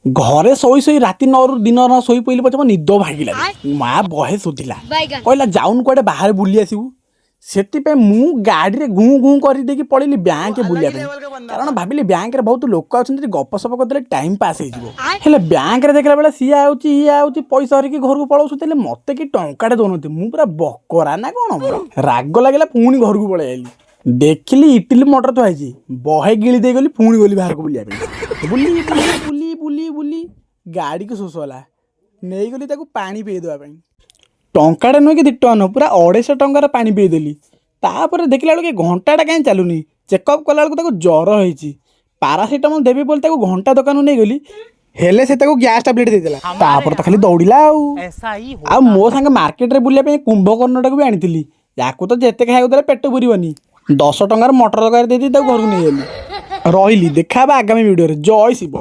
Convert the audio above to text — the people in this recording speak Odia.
ଘରେ ଶୋଇ ଶୋଇ ରାତି 9ରୁ ଦିନ ଶୋଇ ପଇଲି ପଛେ ମୋ ନିଦ ଭାଙ୍ଗିଲାନି। ମା ବହେ ଶୋଧିଲା, କହିଲା, "ଯାଉନୁ କୁଆଡ଼େ ବାହାରେ ବୁଲି ଆସିବୁ।" ସେଥିପାଇଁ ମୁଁ ଗାଡ଼ିରେ ଗୁଁ ଗୁଁ କରିଦେଇକି ପଳେଇଲି ବ୍ୟାଙ୍କ ବୁଲିବା ପାଇଁ। କାରଣ ଭାବିଲି ବ୍ୟାଙ୍କରେ ବହୁତ ଲୋକ ଅଛନ୍ତି, ଯଦି ଗପ ସପ କରିଦେଲେ ଟାଇମ୍ ପାସ୍ ହେଇଯିବ। ହେଲେ ବ୍ୟାଙ୍କରେ ଦେଖିଲା ବେଳେ ସିଏ ଆଉଛି, ଇଏ ଆଉଛି, ପଇସା ଧରିକି ଘରକୁ ପଳାଉଛନ୍ତି, ହେଲେ ମୋତେ କି ଟଙ୍କାଟେ ଦଉନାହାନ୍ତି। ମୁଁ ପୁରା ବକରା ନା କ'ଣ? ରାଗ ଲାଗିଲା, ପୁଣି ଘରକୁ ପଳେଇ ଆଇଲି। ଦେଖିଲି ଇଟିଲି ମଟର ଥୁଆ ହେଇଛି, ବହେ ଗିଳି ଦେଇଗଲି। ପୁଣି ଗଲି ବାହାରକୁ ବୁଲିବା ପାଇଁ। ବୁଲି ବୁଲି ବୁଲି ବୁଲି ବୁଲି ଗାଡ଼ିକୁ ଶୋଷ ହେଲା, ନେଇଗଲି ତାକୁ ପାଣି ପିଇ ଦେବା ପାଇଁ। ଟଙ୍କାଟେ ନୁହେଁ କି 2 ଟଙ୍କା ନୁହେଁ, ପୁରା 250 ଟଙ୍କାର ପାଣି ପିଇଦେଲି। ତାପରେ ଦେଖିଲା ବେଳକୁ ଏ ଘଣ୍ଟାଟା କାହିଁ ଚାଲୁନି? ଚେକଅପ୍ କଲା ବେଳକୁ ତାକୁ ଜ୍ୱର ହେଇଛି। ପାରାସିଟାମଲ୍ ଦେବି ବୋଲି ତାକୁ ଘଣ୍ଟା ଦୋକାନକୁ ନେଇଗଲି, ହେଲେ ସେ ତାକୁ ଗ୍ୟାସ୍ ଟାବଲେଟ୍ ଦେଇଦେଲା। ତାପରେ ତ ଖାଲି ଦୌଡ଼ିଲା ଆଉ। ऐसा ही ଆଉ ମୋ ସାଙ୍ଗେ ମାର୍କେଟରେ ବୁଲିବା ପାଇଁ କୁମ୍ଭକର୍ଣ୍ଣଟାକୁ ବି ଆଣିଥିଲି। ୟାକୁ ତ ଯେତେ ଖାଇବାକୁ ଦେଲେ ପେଟ ପୁରିବନି। 10 ଟଙ୍କାର ମଟର ତରକାରୀ ଦେଇଦେଇ ତାକୁ ଘରକୁ ନେଇଗଲି। ରହିଲି, ଦେଖା ହେବା ଆଗାମୀ ଭିଡ଼ିଓରେ। ଜୟ ଶିବ।